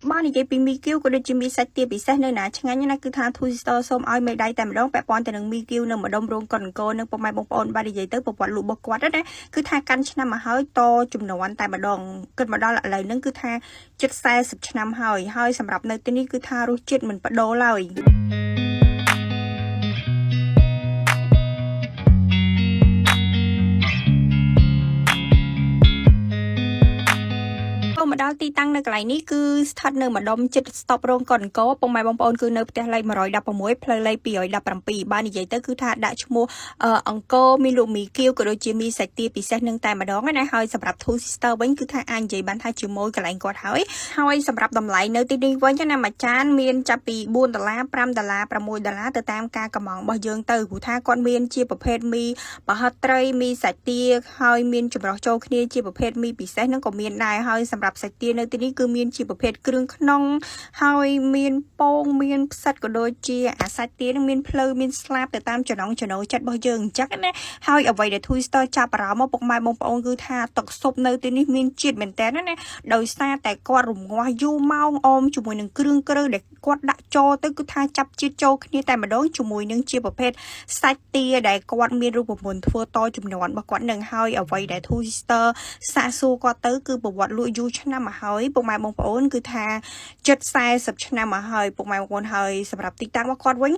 បើនិយាយពីមីគៀវក៏ដូចជាមីសាច់ទាពិសេសនៅណាឆ្ងាញ់ណាគឺថា Two Sister សូមឲ្យមេដៃតែម្ដងពាក់ព័ន្ធទៅនឹងមីគៀវនៅម្ដុំរោងកុនអង្គរនិងពុកម៉ែបងប្អូនបាទនិយាយទៅប្រវត្តិលក់របស់គាត់ណាគឺថាកាន់ឆ្នាំមកហើយតចំនួនតែម្ដងគិតមកដល់ឥឡូវហ្នឹងគឺថាជិត40ឆ្នាំហើយហើយសម្រាប់នៅទីនេះគឺថារសជាតិមិនបដូរឡើយ ចូលមកដល់ទីតាំងនៅកន្លែងនេះគឺស្ថិតនៅម្ដុំជិតស្តុបរោងកុនអង្គរពុកម៉ែបងប្អូនគឺនៅផ្ទះលេខ116ផ្លូវលេខ217បាននិយាយទៅគឺថាដាក់ឈ្មោះអង្គរមានលក់មីគៀវក៏ដូចជាមីសាច់ទាពិសេសនឹងតែម្ដងណាហើយសម្រាប់ Two Sister វិញគឺថាអាចនិយាយបានថាជាមួយកន្លែងគាត់ហើយហើយសម្រាប់តម្លៃនៅទីនេះវិញណាមួយចានមានចាប់ពី4ដុល្លារ5ដុល្លារ6ដុល្លារទៅតាមការកម្មង់របស់យើងទៅព្រោះថាគាត់មានជាប្រភេទមីប្រហិតត្រីមីសាច់ទាហើយមានចម្រោះចូលគ្នាជាប្រភេទមីពិសេសនឹងក៏មានដែរហើយសម្រាប់សាច់ទានៅទីនេះគឺមានជាប្រភេទគ្រឿងក្នុងហើយមានពងមានផ្សិតក៏ដូចជាអាសាច់ទានឹងមានភ្លៅមានស្លាបទៅតាមចំណង់ចំណូលចិត្តរបស់យើងអញ្ចឹងណាហើយអ្វីដែល Twister ចាប់អារម្មណ៍មកពុកម៉ែបងប្អូនគឺថាទឹកស៊ុបនៅទីនេះមានជាតិមែនតើណាដោយសារតែគាត់រងាស់យូរម៉ោងអមជាមួយនឹងគ្រឿងក្រៅដែលគាត់ដាក់ចូលទៅគឺថាចាប់ជាតិចូលគ្នាតែម្ដងជាមួយនឹងជាប្រភេទសាច់ទាដែលគាត់មានរូបមន្តធ្វើតចំនួនរបស់គាត់នឹងហើយអ្វីដែល Two Sister សាកសួរគាត់ទៅគឺប្រវត្តិលក់យូរឆ្នាំមកហើយពុកម៉ែបងប្អូនគឺថាជិត40ឆ្នាំមកហើយពុកម៉ែបងប្អូនហើយសម្រាប់ទីតាំងរបស់គាត់វិញ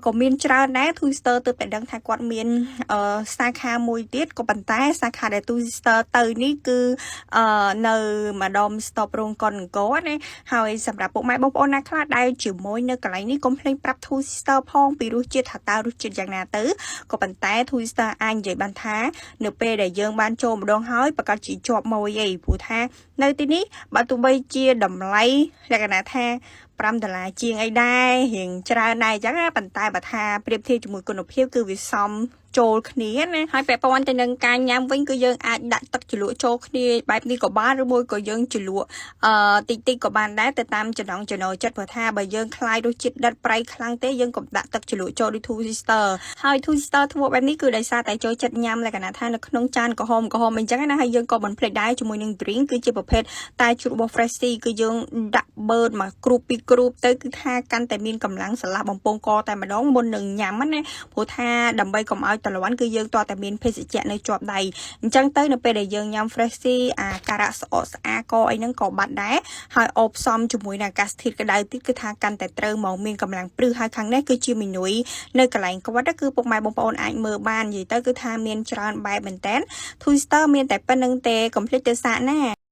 ក៏មានច្រើនដែរ Two Sister ទើបតែដឹងថាគាត់មានសាខាមួយទៀតក៏ប៉ុន្តែសាខាដែល Two Sister ទៅនេះគឺនៅម្ដុំ stop រោងកុនអង្គរណាហើយសម្រាប់ពុកម៉ែបងប្អូនណាខ្លះដែលជាមួយនៅកន្លែងនេះកុំភ្លេចប្រាប់ Two Sister ផងពីរសជាតិថាតើរសជាតិយ៉ាងណាទៅក៏ប៉ុន្តែ Two Sister អាចនិយាយបានថានៅពេលដែលយើងបានចូលម្ដងហើយប្រកាសជាជាប់មួយឯងព្រោះថានៅទីនេះបើទោះបីជាតម្លៃលក្ខណៈថា5ដុល្លារជាងអីដែររៀងច្រើនដែរអញ្ចឹងណាប៉ុន្តែបើថាប្រៀបធៀបជាមួយគុណភាពគឺវាសមចូលគ្នាណាហើយពាក់ព័ន្ធទៅនឹងការញ៉ាំវិញគឺយើងអាចដាក់ទឹកជ្រលក់ចូលគ្នាបែបនេះក៏បានឬមួយក៏យើងជ្រលក់តិចតិចក៏បានដែរទៅតាមចំណង់ចំណូលចិត្តព្រោះថាបើយើងខ្លាយរសជាតិដិតប្រៃខ្លាំងទេយើងកុំដាក់ទឹកជ្រលក់ចូលដូច Two Sister ហើយ Two Sister ធ្វើបែបនេះគឺដោយសារតែចូលចិត្តញ៉ាំលក្ខណៈថានៅក្នុងចានក្រហមក្រហមអញ្ចឹងណាហើយយើងក៏មិនភ្លេចដែរជាមួយនឹង drink គឺជាប្រភេទតែជ្រក់របស់ Fresh Tea គឺយើងដាក់បឺតមកគ្រូបពីរគ្រូបទៅគឺថាកាន់តែមានកម្លាំងស្រឡះបំពង់កតែម្ដងមុននឹងញ៉ាំណាព្រោះថាដើម្បីកុំឲ្យតលាន់គឺយើងតតែមានភេសជ្ជៈនៅជាប់ដៃអញ្ចឹងទៅនៅពេលដែលយើងញ៉ាំ Fresh Tea អាការៈស្អកស្អាកអីហ្នឹងក៏បាត់ដែរហើយអូបផ្សំជាមួយនឹងអាកាសធាតុក្តៅទៀតគឺថាកាន់តែត្រូវមកមានកម្លាំងព្រឹសហើយខាងនេះគឺជាមីនុយនៅកន្លែងគាត់គឺពុកម៉ែបងប្អូនអាចមើលបាននិយាយទៅគឺថាមានច្រើនបែបមែនតើ Twister មានតែប៉ុណ្្នឹងទេកុំភ្លេចទៅសាកណា។